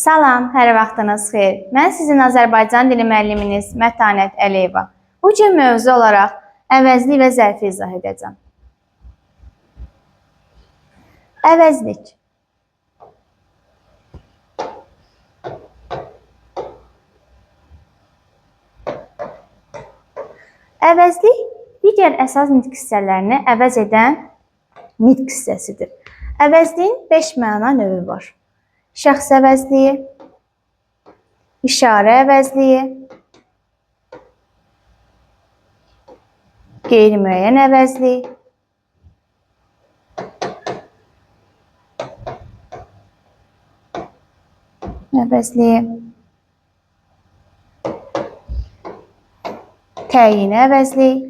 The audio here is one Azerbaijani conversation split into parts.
Salam, hər vaxtınız xeyir. Mən sizin Azərbaycan dili müəlliminiz Mətanət Əliyeva. Bu gün mövzu olaraq əvəzlik və zərfi izah edəcəm. Əvəzlik. Əvəzlik digər əsas nitq hissələrini əvəz edən nitq hissəsidir. Əvəzliyin 5 məna növü var. Şəxs əvəzliyi, işarə əvəzliyi, qeyri-müəyyən əvəzlik, təyin əvəzlik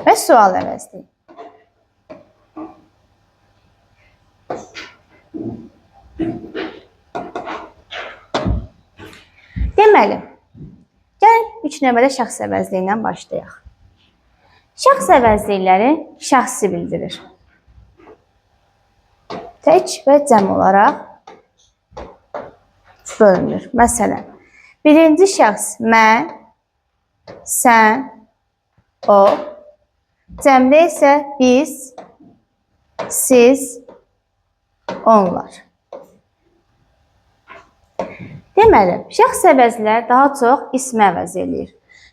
və sual əvəzliyi. Deməli, gəlin ilk növbədə şəxs əvəzliyindən başlayaq. Şəxs əvəzlikləri şəxsi bildirir. Tək və cəm olaraq bölünür. Məsələn, birinci şəxs mən, sən, o, cəmdə isə biz, siz, onlar. Deməli, şəxs əvəzlər daha çox ismi əvəz eləyir.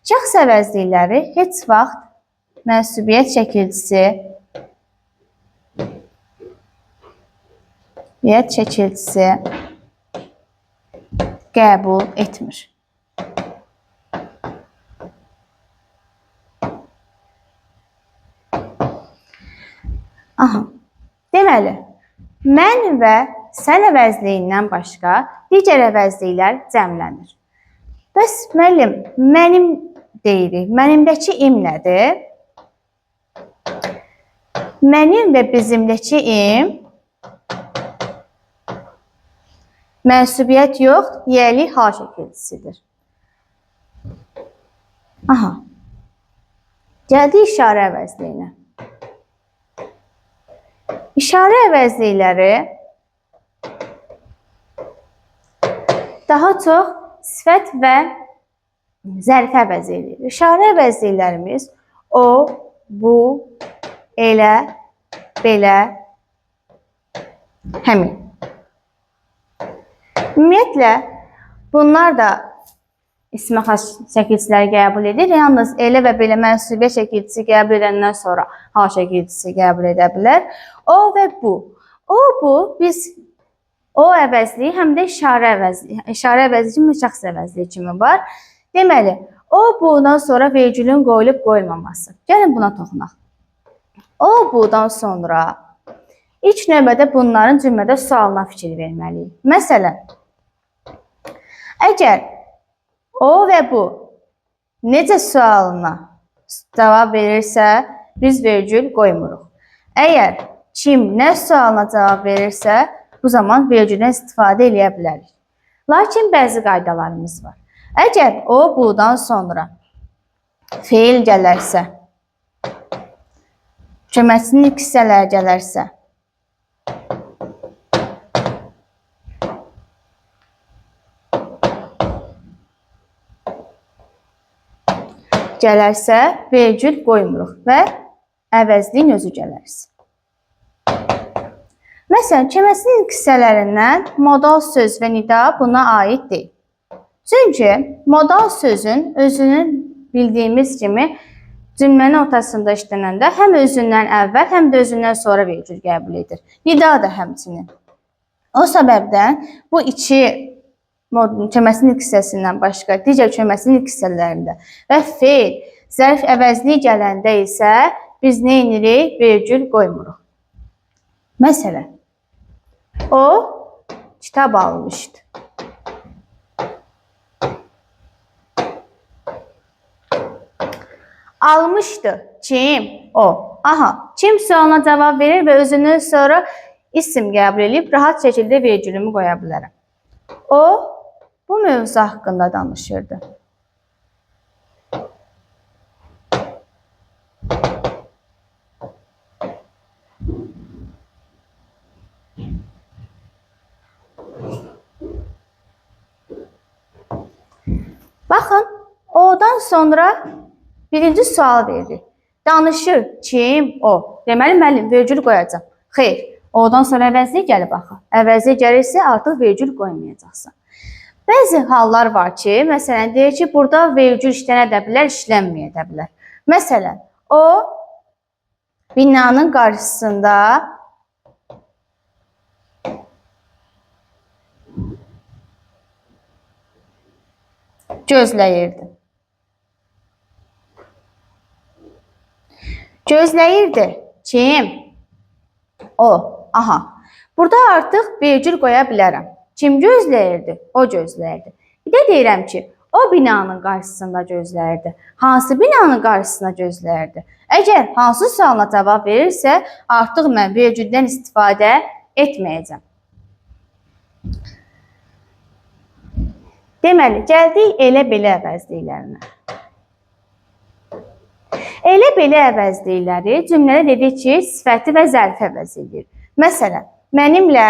Şəxs əvəzlikləri heç vaxt mənsubiyyət şəkilçisi, qəbul etmir. Aha. Deməli, mən və sən əvəzliyindən başqa digər əvəzliklər cəmlənir. Bəs müəllim, mənim deyirik. Mənimdəki im nədir? Mənim və bizimdəki im mənsubiyyət yox, yiyəlik hal şəkilçisidir. Aha. Gəldi işarə əvəzliyinə. İşarə əvəzlikləri daha çox sifət və zərfi əvəz eləyir. İşarə əvəzliklərimiz o, bu, elə, belə, həmin. Ümumiyyətlə, bunlar da ismə xas şəkilçiləri qəbul edir. Yalnız elə və belə mənsubiyyət şəkilçisi qəbul edəndən sonra hal şəkilçisi qəbul edə bilər. O və bu. O, bu, biz o əvəzliyi həm də işarə əvəzliyi, işarə əvəzliyi kimi, şəxs əvəzliyi kimi var. Deməli, o, bundan sonra vergülün qoyulub qoyulmaması. Gəlin buna toxunaq. O, budan sonra ilk növbədə bunların cümlədə sualına fikir verməliyik. Məsələn, əgər o və bu necə sualına cavab verirsə, biz vergül qoymuruq. Əgər kim nə sualına cavab verirsə, bu zaman vergüldən istifadə eləyə bilərik. Lakin bəzi qaydalarımız var. Əgər o, budan sonra feil gələrsə, köməkçinin ilk hissələri gələrsə, vergül qoymuruq və əvəzliyin özü gələrsə. Məsələn, köməkçinin ilk hissələrindən modal söz və nida buna aid deyil. Çünki modal sözün özünün bildiyimiz kimi cümlənin ortasında işlənəndə həm özündən əvvəl, həm də özündən sonra vergül qəbul edir. Nida da həmçinin. O səbəbdən bu iki köməkçinin ilk hissəsindən başqa digər köməkçinin ilk hissələrində və feil, zərf əvəzliyi gələndə isə biz nə edirik? Vergül qoymuruq. Məsələn, o kitab almışdı. Almışdı. Kim? O. Aha, kim sualına cavab verir və özündən sonra isim qəbul edib rahat şəkildə vergülümü qoya bilərəm. O, bu mövzu haqqında danışırdı. Baxın, odan sonra birinci sual veririk. Danışır kim? O. Deməli, müəllim, vergül qoyacaq. Xeyr, odan sonra əvəzlik gəlib axı. Əvəzlik gəlirsə, artıq vergül qoymayacaqsan. Bəzi hallar var ki, məsələn, deyir ki, burada vergül işlənə də bilər, işlənməyə də bilər. Məsələn, o binanın qarşısında gözləyirdi. Gözləyirdi. Kim? O. Aha. Burada artıq vergül qoya bilərəm. Kim gözləyirdi? O gözləyirdi. Bir də deyirəm ki, o binanın qarşısında gözləyirdi. Hansı binanın qarşısında gözləyirdi? Əgər hansı sualına cavab verirsə, artıq mən vergüldən istifadə etməyəcəm. Deməli, gəldik elə belə əvəzliklərinə. Elə belə əvəzlikləri cümlədə dedik ki, sifəti və zərfi əvəz edir. Məsələn, mənimlə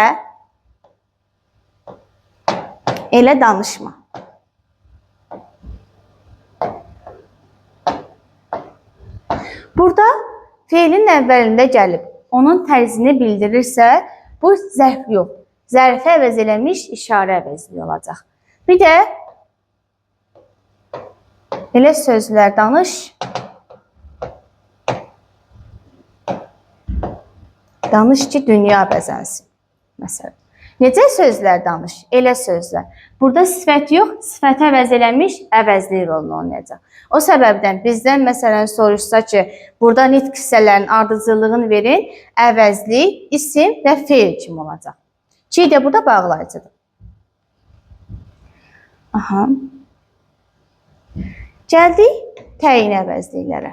elə danışma. Burada feilin əvvəlində gəlib onun tərzini bildirirsə, bu zərf yox. Zərfi əvəz eləmiş işarə əvəzliyi olacaq. Bir də elə sözlər danış. Danış ki, dünya bəzənsin. Məsələn. Necə sözlər danış? Elə sözlər. Burada sifət yox, sifəti əvəz eləmiş əvəzlik rolunu oynayacaq. O səbəbdən bizdən məsələn soruşsa ki, burada nitq hissələrinin ardıcıllığını verin, əvəzlik, isim və feil kimi olacaq. Ki də burada bağlayıcıdır. Aha. Gəldik təyin əvəzliklərə.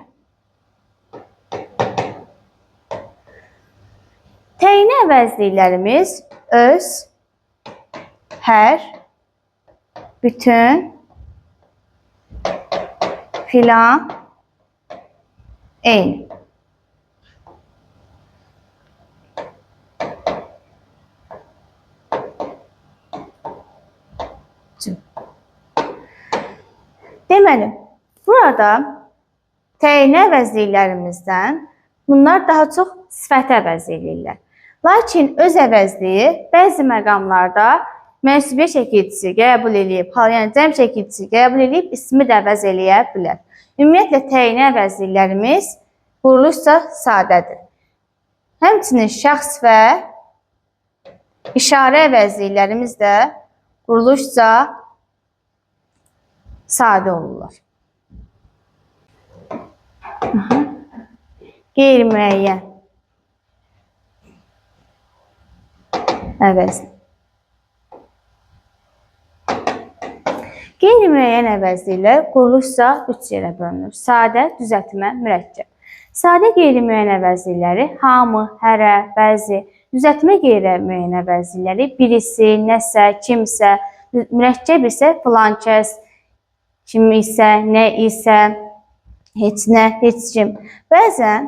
Təyin əvəzliklərimiz öz, hər, bütün, filan, eyni. Deməli, burada təyin əvəzliklərimizdən bunlar daha çox sifəti əvəz eləyirlər. Lakin öz əvəzliyi bəzi məqamlarda mənsubiyyət şəkilçisi qəbul eləyib, yəni cəm şəkilçisi qəbul eləyib, ismi də əvəz eləyə bilər. Ümumiyyətlə, təyin əvəzliklərimiz quruluşca sadədir. Həmçinin şəxs və işarə əvəzliklərimiz də quruluşca sadə olurlar. Qeyri-müəyyən əvəzlik. Qeyri-müəyyən əvəzliklər quruluşca 3 yerə bölünür. Sadə, düzəltmə, mürəkkəb. Sadə qeyri-müəyyən əvəzlikləri hamı, hərə, bəzi, düzəltmə qeyri-müəyyən əvəzlikləri birisi, nəsə, kimsə, mürəkkəb isə filan kəs, kim isə, nə isə, heç nə, heç kim. Bəzən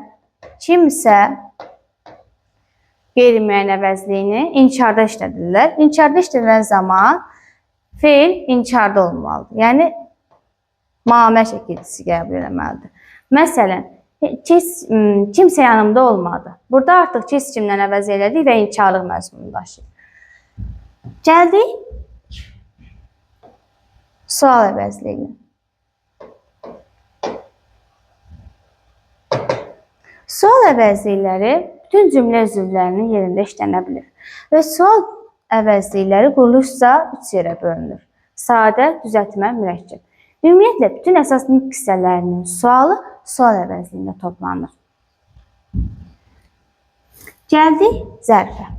kimsə qeyri-müəyyən əvəzliyini inkarda işlədirlər. İnkarda işlədilən zaman feil inkarda olmalıdır. Yəni, mamə şəkilçisi qəbul eləməlidir. Məsələn, kimsə yanımda olmadı. Burada artıq heç kimdən əvəz elədik və inkarlıq məzmunu daşıyır. Gəldik sual əvəzliyinə. Sual əvəzlikləri bütün cümlə üzvlərinin yerində işlənə bilir. Və sual əvəzlikləri quruluşca 3 yerə bölünür. Sadə, düzəltmə, mürəkkəb. Ümumiyyətlə, bütün əsas nitq hissələrinin sualı sual əvəzliyində toplanır. Gəldik zərfə.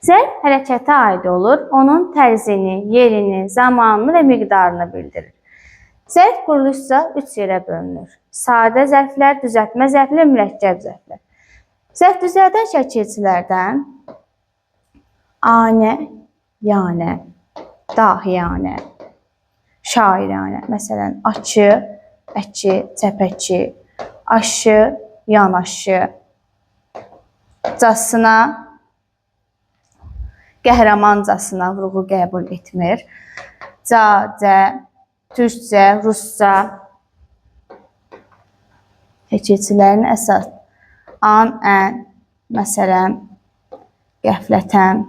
Zərf hərəkətə aid olur, onun tərzini, yerini, zamanını və miqdarını bildirir. Zərf quruluşca 3 yerə bölünür. Sadə zərflər, düzəltmə zərflər, mürəkkəb zərflər. Zərf düzəldən şəkilçilərdən anə, yanə, dahiyanə, şairanə, məsələn, açı, əki, çəpəki, aşı, yanaşı, casına, Qəhrəmancasına vurğu qəbul etmir. Ca, cə, türkcə, rusca şəkilçilərin əsas an, ən, məsələn, qəflətən.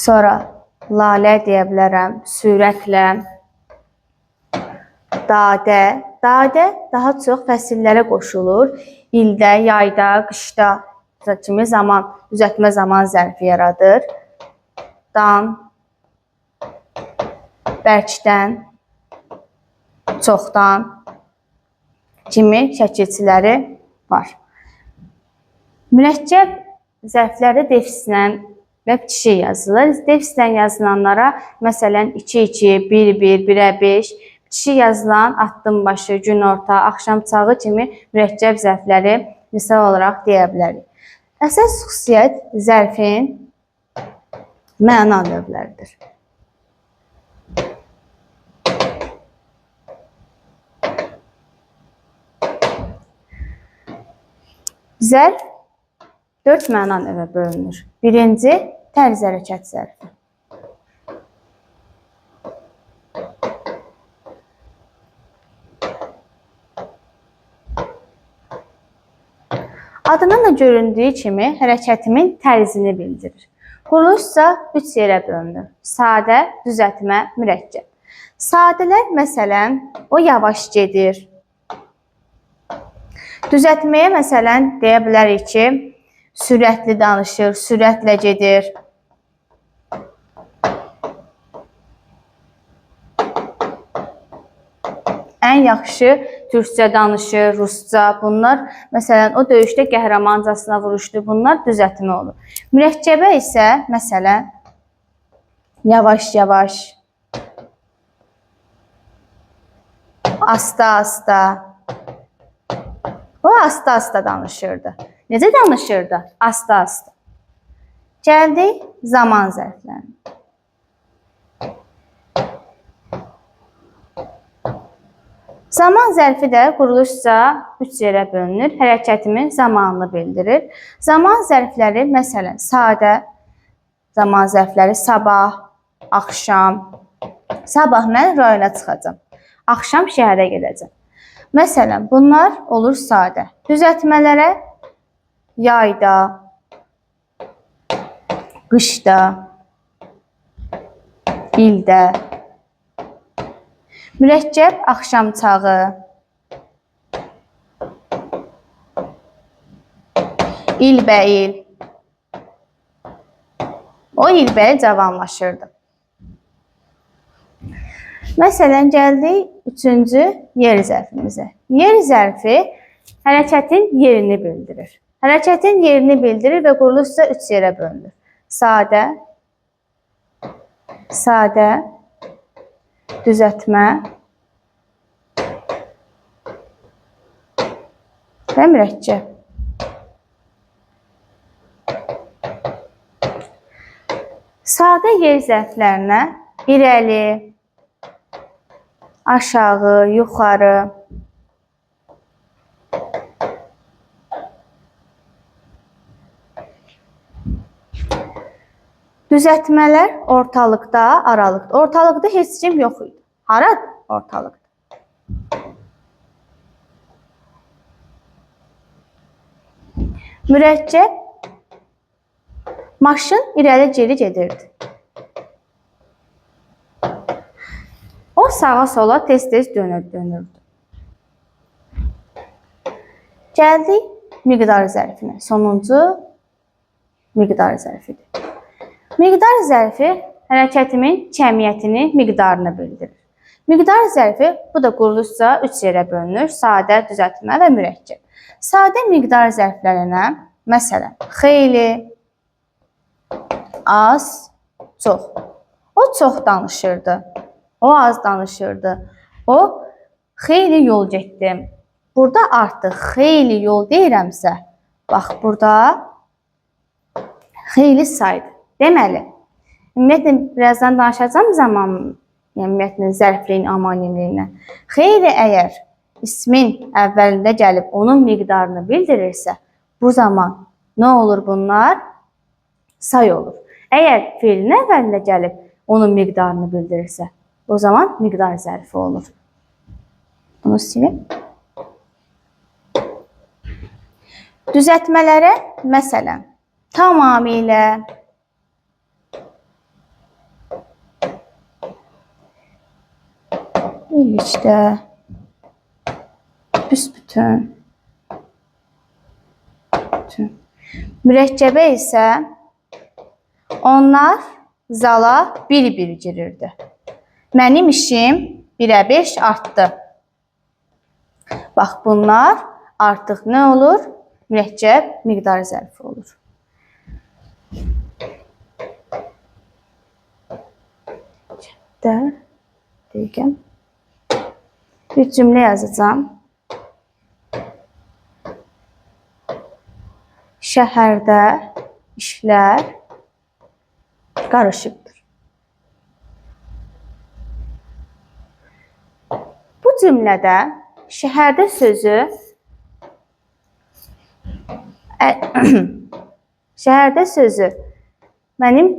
Sonra lalə deyə bilərəm, sürətlə, dadə. Dadə daha çox fəsillərə qoşulur. İldə, yayda, qışda kimi zaman, düzəltmə zaman zərfi yaradır. Dan, bərkdən, çoxdan kimi şəkilçiləri var. Mürəkkəb zərflərdə defislə və bitişik yazılır. Defislə yazılanlara məsələn 2-2, 1-1, 1-ə 5, bitişik yazılan addımbaşı, günorta, axşam çağı kimi mürəkkəb zərfləri misal olaraq deyə bilərik. Əsas xüsusiyyət zərfin məna növləridir. Zərf 4 məna növə bölünür. Birinci, tərz hərəkət zərfi. Adından da göründüyü kimi hərəkətimin tərzini bildirir. Quruluş isə 3 yerə bölünür. Sadə, düzəltmə, mürəkkəb. Sadələr məsələn, o yavaş gedir. Düzəltməyə məsələn deyə bilərik ki, sürətli danışır, sürətlə gedir. Ən yaxşı türkcə danışır, rusca. Bunlar məsələn o döyüşdə qəhrəmancasına vuruşdu. Bunlar düzəltmə olur. Mürəkkəbə isə məsələn yavaş-yavaş, asta-asta. O asta-asta danışırdı. Necə danışırdı? Asta-asta. Gəldik zaman zərflərinə. Zaman zərfi də quruluşca 3 yerə bölünür. Hərəkətimin zamanını bildirir. Zaman zərfləri məsələn sadə zaman zərfləri sabah, axşam. Sabah mən rayona çıxacağam. Axşam şəhərə gedəcəm. Məsələn, bunlar olur sadə. Düzəltmələrə yayda, qışda, ildə. Mürəkkəb axşam çağı, ilbəil. O ilbəil cavanlaşırdı. Məsələn, gəldik üçüncü yer zərfimizə. Yer zərfi hərəkətin yerini bildirir. Hərəkətin yerini bildirir və quruluşsa 3 yerə bölünür. Sadə, sadə, düzəltmə və mürəkkəb. Sadə yer zərflərinə irəli, aşağı, yuxarı, düzəltmələr ortalıqda, aralıqda. Ortalıqda heç kim yox idi. Hara ortalıqda? Mürəkkəb maşın irəli geri gedirdi. O sağa sola tez-tez dönürdü. Gəldik miqdar zərfinə. Sonuncu miqdar zərfidir. Miqdar zərfi hərəkətimin kəmiyyətini, miqdarını bildirir. Miqdar zərfi, bu da quruluşca 3 yerə bölünür. Sadə, düzəltmə və mürəkkəb. Sadə miqdar zərflərinə, məsələn, xeyli, az, çox. O çox danışırdı. O az danışırdı. O xeyli yol getdi. Burada artıq xeyli yol deyirəmsə, bax burada xeyli saydır. Deməli, ümumiyyətlə birazdan danışacağam zaman, yəni ümumiyyətlə zərfliyin amonimliyindən. Xeyli əgər ismin əvvəlində gəlib onun miqdarını bildirirsə, bu zaman Nə olur bunlar? Say olur. Əgər feilin əvvəlində gəlib onun miqdarını bildirirsə, o zaman miqdar zərfi olur. Bunu silim. Düzəltmələrə məsələn, tamamilə, birlikdə, büsbütün, bütün. Mürəkkəbə isə onlar zala bir-bir girirdi. Mənim işim 1-ə 5 artdı. Bax, bunlar artıq nə olur? Mürəkkəb miqdar zərfi olur. Də, dəqiqə. Bir cümlə yazacağam. Şəhərdə işlər qarışıqdır. Bu cümlədə şəhərdə sözü şəhərdə sözü mənim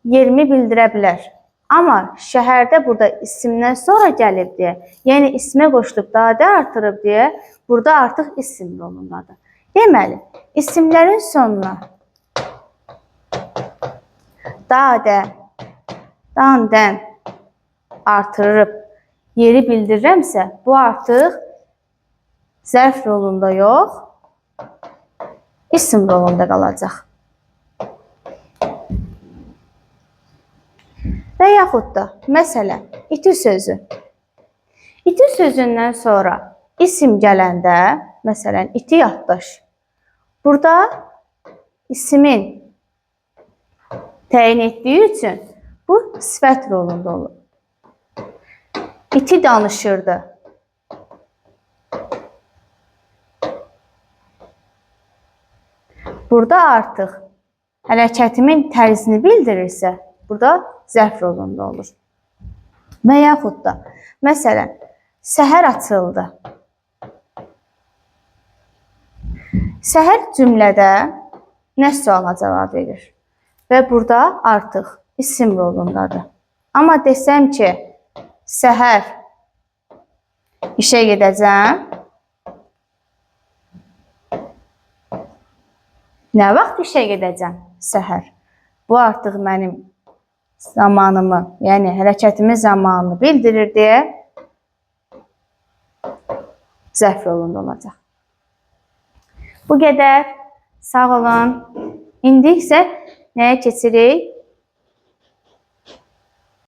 yerimi bildirə bilər. Amma şəhərdə burada isimdən sonra gəlib deyə, yəni ismə qoşulub dadə artırıb deyə, burada artıq isim rolundadır. Deməli, isimlərin sonuna dadə, dan, dən artırıb yeri bildirirəmsə, bu artıq zərf rolunda yox, isim rolunda qalacaq. Və yaxud da, məsələn, iti sözü. İti sözündən sonra isim gələndə, məsələn, iti yaddaş. Burada ismin təyin etdiyi üçün bu sifət rolunda olur. İti danışırdı. Burada artıq hərəkətimin tərzini bildirirsə, burada zərf rolunda olur. Və yaxud da, məsələn, səhər açıldı. Səhər cümlədə nə suala cavab verir? Və burada artıq isim rolundadır. Amma desəm ki, səhər işə gedəcəm, nə vaxt işə gedəcəm? Səhər. Bu artıq mənim zamanımı, yəni hərəkətimin zamanını bildirir deyə zərf rolunda olacaq. Bu qədər. Sağ olun. İndi isə nəyə keçirik?